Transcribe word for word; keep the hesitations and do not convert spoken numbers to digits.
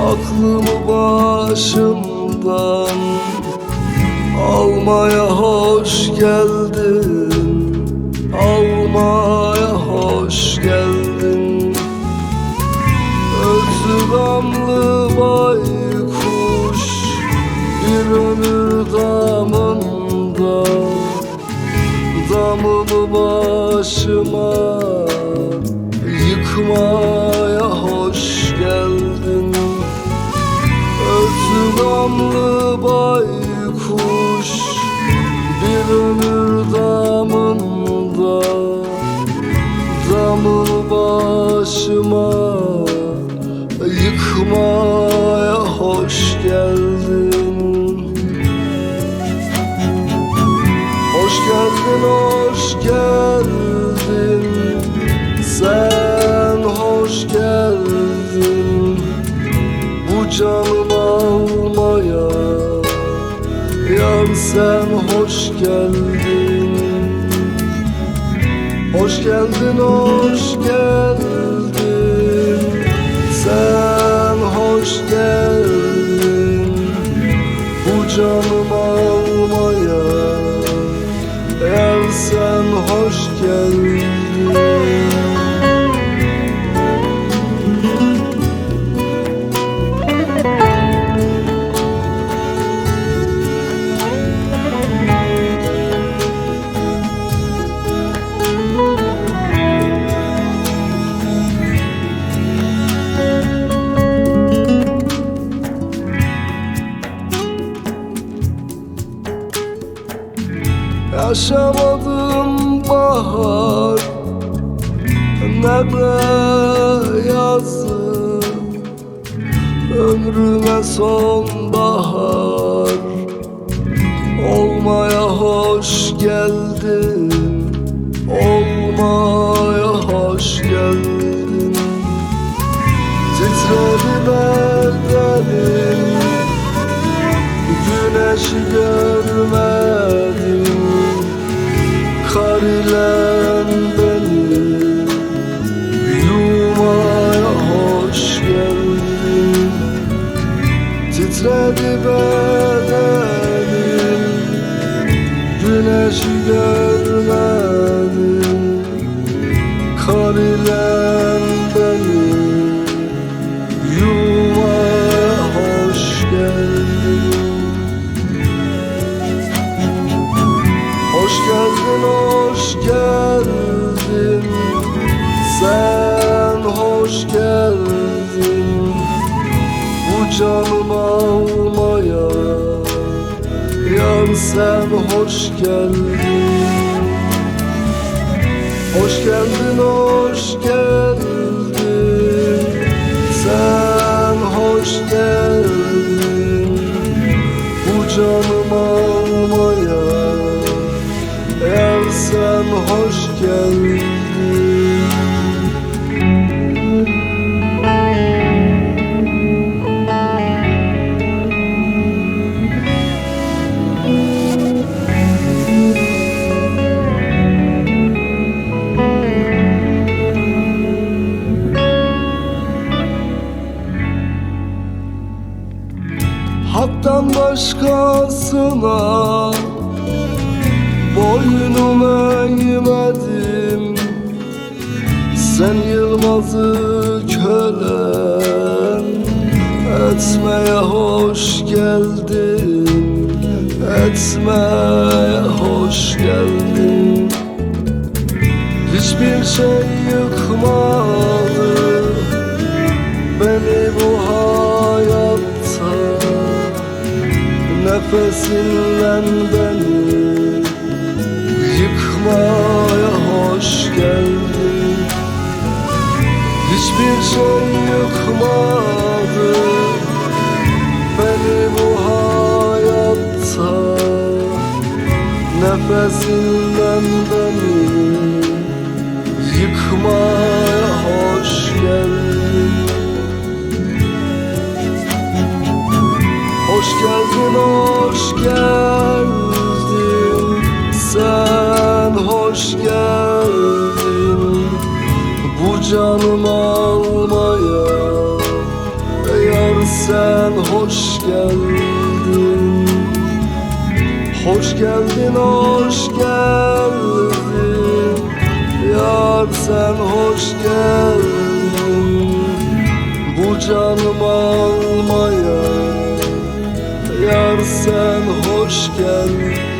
Aklımı başımdan almaya hoş geldin, almaya hoş geldin. Özü gamlı baykuş bir ömür damında, damımı başıma yıkmaya hoş geldin. Özü gamlı baykuş bir ömür damında, damımı başıma yıkmaya hoş geldin. Hoş geldin, hoş geldin, sen hoş geldin. Bu canım almaya, yar sen hoş geldin. Hoş geldin, hoş geldin, sen hoş geldin. Bu canım almaya, yar sen hoş geldin. Yaşamadım bahar ne de yazı, ömrüme sonbahar olmaya hoş geldin, olmaya hoş geldin. Titredi bedenim, güneş görmedim. Kar ile beni yumaya hoş geldin. Titredi bedenim, güneş görmedim. Kar ile beni yumaya hoş geldin. Hoş geldin, hoş geldin, sen hoş geldin. Bu canım almaya, yar sen hoş geldin. Hoş geldin, hoş geldin, sen hoş geldin. Bu canım almaya, yar sen hoş geldin. Hak'tan başkasına boynumu eğmedim. Sen Yılmaz'ı kölen etmeye hoş geldin, etmeye hoş geldin. Hiçbir şey yıkmadı beni bu hayatta. Nefesinden beni yıkmaya hoş geldin. Hiçbir şey yıkmadı beni bu hayatta. Nefesinden beni yıkmaya hoş geldin. Hoş geldin, hoş geldin, sen hoş geldin. Bu canım almaya, yar Sen hoş geldin, hoş geldin, hoş geldin. Yar sen hoş geldin, bu canım almaya. Yar sen hoş geldin.